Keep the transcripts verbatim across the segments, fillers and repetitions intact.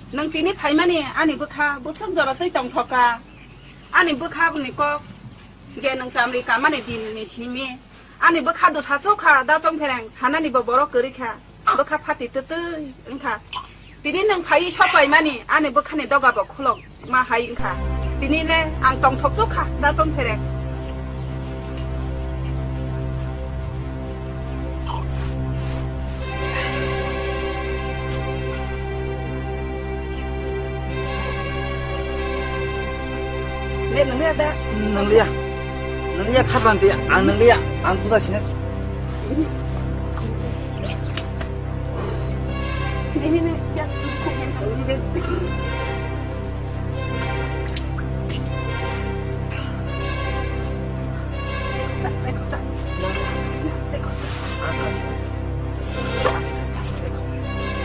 Nwng tini phaimani ani bwkha bwswk jora twi tongthoka. Ani bwkha ni kok je nwng chamri kamani din ni simi. Ani bwkha dosa chukha da chongphereng sanani bo borok kwrwi kha. Bwkha phati twtwi wngkha. Tini nwng phaiwi sopaimani ani bwkhani doga bo khulok ma hai wngkha. Tini le ang tongthok chukha da chongphereng. Le, nang liya da? Nang liya. Nang liya, khapran tiya. Ang nang liya. Ang kuda sini. Ini, ini, ya, cukup yang ini, deh.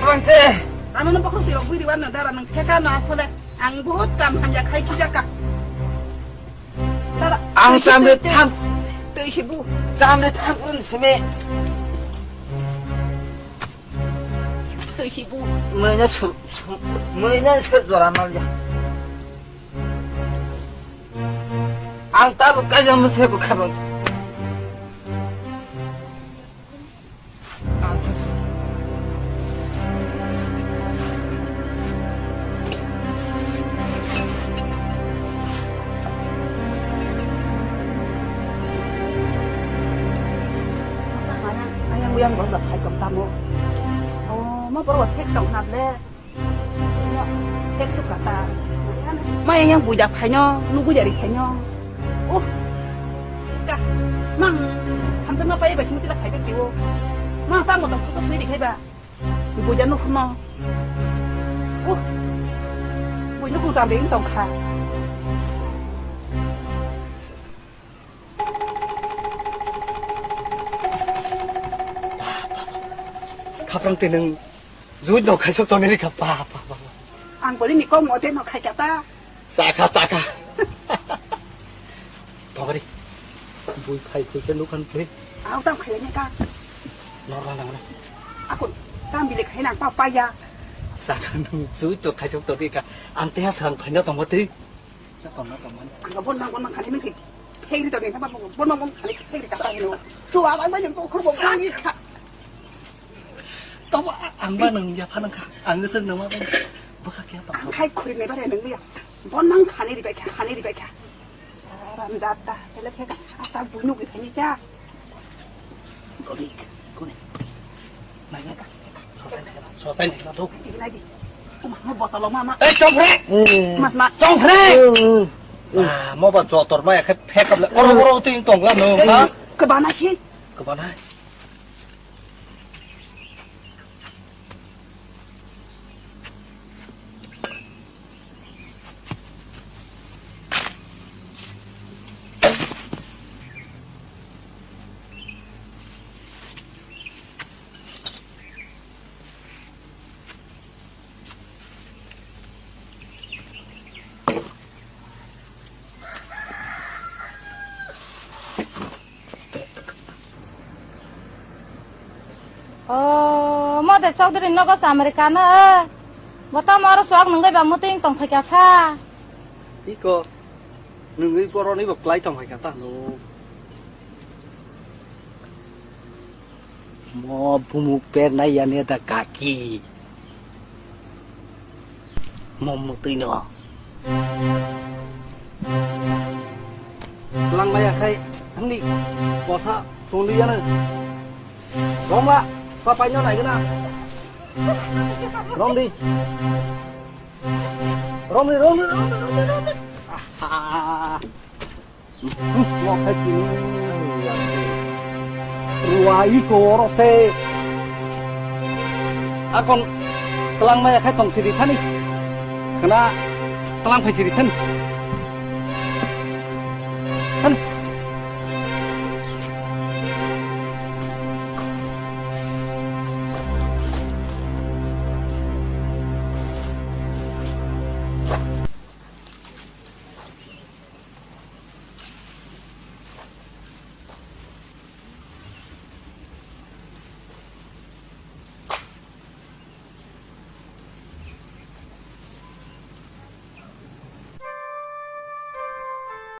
Bangte. Ano no bokol tirok bui riwan no dara nang theka no asole ang buhut kam hamya khai khijaka. Dara. Ang chamre tham. Tui si bu. Chamre tham un seme. Tui si bu. Mui na sur, mui na sur jora mal ya. Ang tabuk kaisa mwsai bo khabang. Ayang, ayang, uyang, borok rok hai tong tamo. Oh, ma borok rok text tong hwnna ble. Pek chukha ta. Ma yang yang buida phaino, nugui dari phaino. Uh. Ka. Mang. Hamjang ma pai bai sini tidak khai tak jiwo. Mang tamo tong khusus ni dikhai ba. Buida nuk no. Uh. Buida nuk jam ding tong kha. Khaprang teneng. Jui no khaisok toni rikha pa pa pa. Ang boli ni kok mote no khai kata. Chakha chakha. Togri. Bui khai khai ke nukan pe. Au tam khai ne ka. Nor na na. Akun tam bile khai nang pa pa ya. Chakha nung jui to khaisok toni ka. Ante ha sang phaina tongmati. Sa tongna tongmani. Ang bon mang bon mang khani misi. Phegri toni pa pa bon mang bon khani phegri kata hino. Chu a bang bang ko khur bo bang ni kha. Tamo ang ba nang ya phanang kha. Ang se nang ma ba. Bwkha khe tamo. Ang khai khuri ne bare nang ya. Bon nang khani ri bai kha, khani ri bai kha. Ram jat ta, tele phe ka. Asa bunu ki phani kya? Dodi, kuni. Nai nai ka. Sosai nai ka, sosai nai ka to. Di nai di. Uma, mo botol ma ma. Eh, chongphre. Mas ma. Chongphre. Ah, mo ba jotor ma ya khe phe ka le. Oro oro ting tong la no. Ha? Ke bana si. Ke bana. O, mode Chaudhary nogo sa America no. Bo tamo oro sok nungwi ba muting tong phaikha sa. Iko, nungwi boroni bo klai tong phaikha ta no. Mo bumuk pernai ya ne da kaki. Mo mutui no. Lang maya khai hangni kotha tongli ya ne. Rong ba, pa pai no nai gana. Rong di. Rong di, rong di, rong di, rong di, rong di. Aha. Mo khai tini. Ruai ko oro se. Akon telang maya khai tong siri thani. Kena telang phai siri thani.